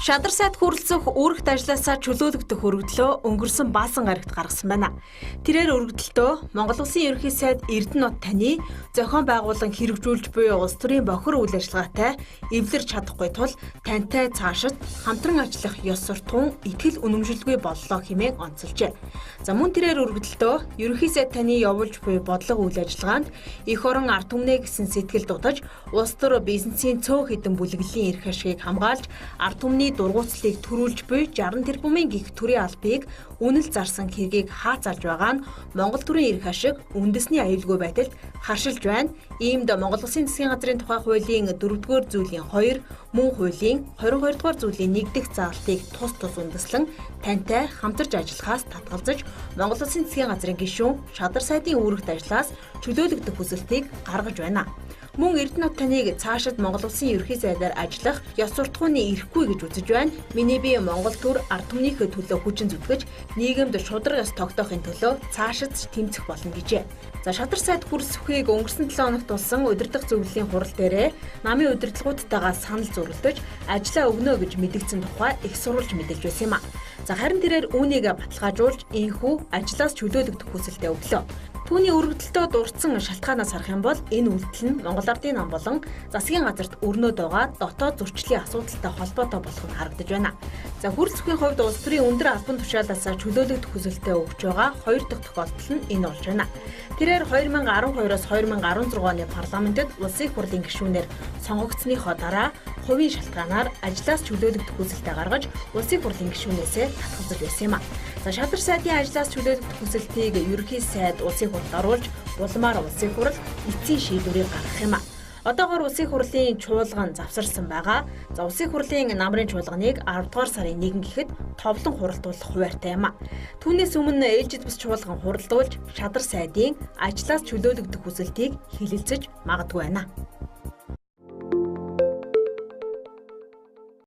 Шадар сайд хүрэлцэх үүрэгт ажилласаа чөлөөлөгдөх өргөдлөө өнгөрсөн Баасан гарагт гаргасан байна. Тэрээр өргөдөлтөө Монгол Улсын ерөнхий сайд Эрдэнэт таны зохион байгуулан хэрэгжүүлж буй улс төрийн бохир үйл ажиллагаатай эвлэрч чадахгүй тул тантай цаашид хамтран ажиллах ёс суртахуун итгэл үнэмшилгүй боллоо хэмээн онцолжээ. За мөн тэрээр өргөдөлтөө ерөнхий сайд таны явуулж буй бодлого үйл ажиллагаанд эх орон ард түмнээ гэсэн сэтгэл дутаж улс төр бизнесийн цөөн хэдэн бүлэглэлийн эрх ашигыг хамгаалж ард түмний дургуутслыг төрүүлж буй 60 тэрбумын гих төрийн албыг үнэл зарсан хэргийг хаацалж байгаа нь Монгол төрийн эрх ашиг үндэсний аюулгүй байдалд харшилж байна. Иймд Монгол Улсын засгийн газрын тухай хуулийн 4-р зүйлийн 2, мөн хуулийн 22-р зүйлийн 1 дэх заалтыг тус тус үндэслэн тантай хамтарч ажиллахаас татгалзаж Монгол Улсын засгийн газрын гишүүн Шадар сайдын үүрэгт ажлаас чөлөөлөгдөх хүсэлтийг гаргаж байна. Мөн Эрдэнэт таныг цаашид Монгол Улсын ерөнхий сайдаар ажиллах ёс суртахууны эрхгүй гэж үзэж байна. Миний бие Монгол төр ард түмнийхээ төлөө хүчин зүтгэж нийгэмд шударга ёс тогтоохын төлөө цаашид тэмцэх болно гэжээ. За шадар сайд хүрэлцэхийг өнгөрсөн 7 хоногт болсон удирдах зөвлөлийн хурал дээрээ намын удирдлагуудтайгаа санал зөрөлдөж ажлаа өгнө гэж мэдгдсэн тухай их сурвалж мэдэлж байсан юм а. За харин тэрээр үүнийг баталгаажуулж энхүү ажлаас чөлөөлөгдөх хүсэлтээ өглөө. Түүний өргөдөлтөө дурдсан шалтгаанаас харах юм бол энэ үйлдэл нь Монгол Ардын нам болон засгийн газарт өрнөд байгаа дотоод зөрчлийн асуудалтай холбоотой болох нь харагдаж байна. За хүрэлцэхийн хувьд улс төрийн өндөр албан тушаалаас чөлөөлөгдөх хүсэлтээ өгч байгаа хоёр дахь тохиолдол нь энэ болж байна. Тэрээр 2012-оос 2016 оны парламентэд улсын хурлын гишүүнээр сонгогдсныхоо дараа хувийн шалтгаанаар ажлаас чөлөөлөгдөх хүсэлтээ гаргаж улсын хурлын гишүүнээсээ татгалзаж байсан юм а. За шадар сайдын ажлаас чөлөөлөгдөх хүсэлтийг ерөнхий сайд улсын хурлд оруулж улмаар улсын хурал эцсийн шийдвэрийг гаргах юм а. Одоогоор улсын хурлын чуулган завсарсан байгаа. За улсын хурлын намрын чуулганыг 10 дугаар сарын 1 гэхэд товлон хуралдуулах хуваартай юм а. Түүнээс өмнө ээлжид бус чуулган хуралдуулж шадар сайдын ажлаас чөлөөлөгдөх хүсэлтийг хилэлцэж магадгүй байна.